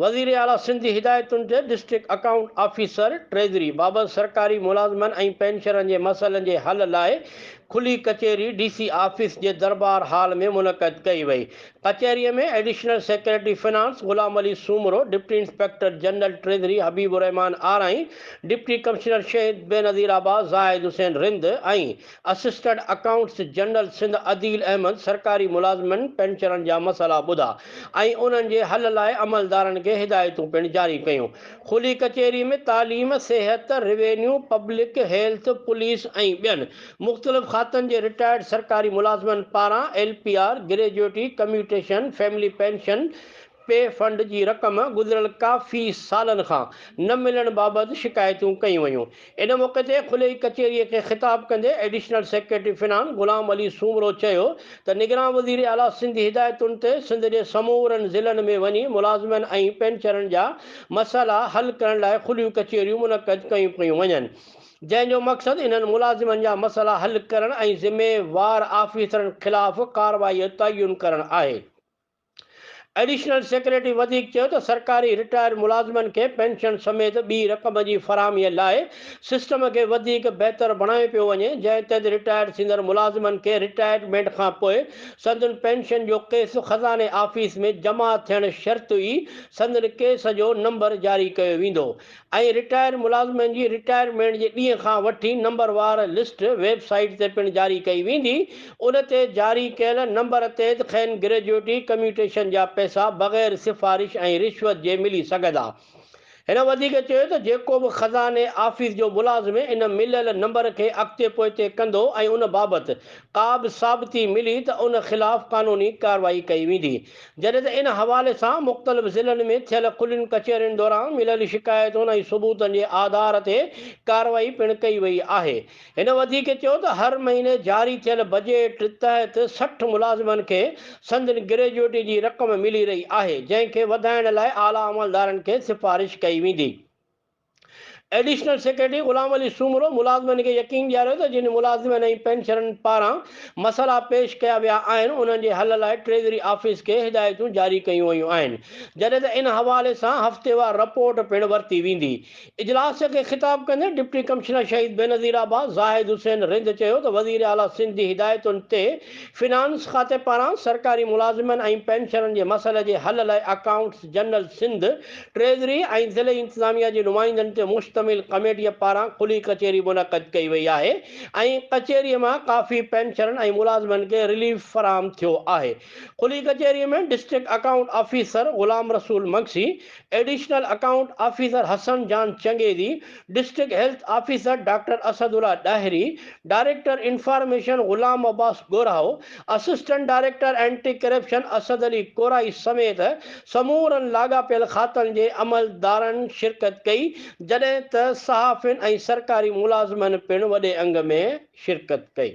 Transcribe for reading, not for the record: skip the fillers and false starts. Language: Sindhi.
وزيراعليٰ سنڌ جي هدايتن تي ڊسٽرڪٽ اڪائونٽ آفيسر ٽريزري بابت سرڪاري ملازمن ۽ پينشنرن جي مسئلن جي حل لاء کلي ڪچهري ڊي سي آفيس جي درٻار هال ۾ منعقد ڪئي وئي. ڪچهري ۾ additional secretary finance Ghulam Ali Soomro, deputy inspector general treasury Habib ur Rehman Arain, deputy commissioner Shaheed Benazirabad Zahid Hussain Rind ۽ assistant accounts general Sindh Adeel Ahmed سرڪاري ملازمن پينشنرن جا مسئلا ٻڌا ۽ انهن جي حل لاء عملدارن کي هدايتون پڻ جاري ڪيون. کلي ڪچهري ۾ تعليم، صحت، روينيو، پبلڪ هيلٿ، پوليس ۽ ٻين مختلف کاتن جي رٽائرڊ سرڪاري ملازمن پاران L P R, gratuity, commutation, family pension, pay fund جي رقم گذريل ڪافي سالن کان نه ملڻ بابت شڪايتون ڪيون ويون. ان موقعي تي کلئي ڪچهري کي خطاب ڪندي additional secretary finance Ghulam Ali Soomro چيو ته نگران وزير اعليٰ سنڌ جي هدايتن تي سنڌ جي سمورن ضلعن ۾ وڃي ملازمن ۽ پينشنرن جا مسئلا حل ڪرڻ لاء کليون ڪچهريون منعقد ڪيون پيون وڃن جنهن جو مقصد انهن ملازمن جا مسئلا حل ڪرڻ ۽ ذميوار آفيسرن خلاف ڪارروائي جو تعين ڪرڻ آهي. ايڊيشنل سيڪريٽري وڌيڪ چيو ته سرڪاري رٽائرڊ ملازمن کي پينشن سميت ٻي رقم جي فراهمي لاء سسٽم کي وڌيڪ بهتر بڻايو پيو وڃي جنهن تحت رٽائرڊ ٿيندڙ ملازمن کي رٽائرمينٽ کانپوء سندن پينشن جو ڪيس خزاني آفيس ۾ جمع ٿيڻ شرط ئي سندن ڪيس جو نمبر جاري ڪيو ويندو ۽ رٽائرڊ ملازمن جي رٽائرمينٽ جي ڏينهن کان وٺي نمبر وار لسٽ ويب سائيٽ تي پڻ جاري ڪئي ويندي، ان تي جاري ڪيل نمبر تحت کين گريجوئٽي ڪميوٽيشن جا پئسا بغير سفارش ۽ رشوت جي ملي سگهندا. هن وڌيڪ چيو ته جيڪو به خزاني آفيس جو ملازم ان مليل نمبر کي اڳتي پوئتي ڪندو ۽ ان بابت ڪا به ثابتي ملي ته ان خلاف قانوني ڪارروائي ڪئي ويندي. جڏهن ته ان حوالي سان مختلف ضلعن ۾ ٿيل کلين ڪچهرين دوران مليل شڪايتن ۽ ثبوتن جي آڌار تي ڪارروائي پڻ ڪئي وئي آهي. هن وڌيڪ چيو ته هر مهيني جاري ٿيل بجيٽ تحت 60 ملازمن کي سندن گريجوئٽي جي رقم ملي رهي آهي، جنهن کي وڌائڻ لاء اعليٰ عملدارن کي سفارش ڪئي ويندي. ايڊيشنل سيڪريٽري غلام علي سومرو ملازمن کي يقين ڏياريو ته جن ملازمن ۽ پينشنرن پاران مسئلا پيش ڪيا ويا آهن انهن جي حل لاء ٽريزري آفيس کي هدايتون جاري ڪيون ويون آهن جڏهن ته ان حوالي سان هفتيوار رپورٽ پڻ ورتي ويندي. اجلاس کي خطاب ڪندي ڊپٽي ڪمشنر شهيد بينظير آباد زاهد حسين رند چيو ته وزيراعليٰ سنڌ جي هدايتن تي فنانس کاتي پاران سرڪاري ملازمن ۽ پينشنرن جي مسئلي جي حل لاء اڪائونٽس جنرل سنڌ ٽريزري ۽ ضلعي انتظاميا جي نمائندن تي مشتمل ڪميٽيء پاران کلي ڪچهري منعقد ڪئي وئي آهي ۽ ڪچهريء مان ڪافي پينشنرن ۽ ملازمن کي رليف فراهم ٿيو آهي. کلي ڪچهريء ۾ district account officer Ghulam Rasool Magsi, additional account officer Hassan Jan Changezi, district health officer doctor Asadullah Dahri, director information Ghulam Abbas Goraho, assistant director anti corruption Asad Ali Korai سميت سمورن لاڳاپيل کاتن جي عملدارن شرڪت ڪئي، جڏهن ته صحافين ۽ سرڪاري ملازمن پڻ وڏي انگ ۾ شرڪت ڪئي.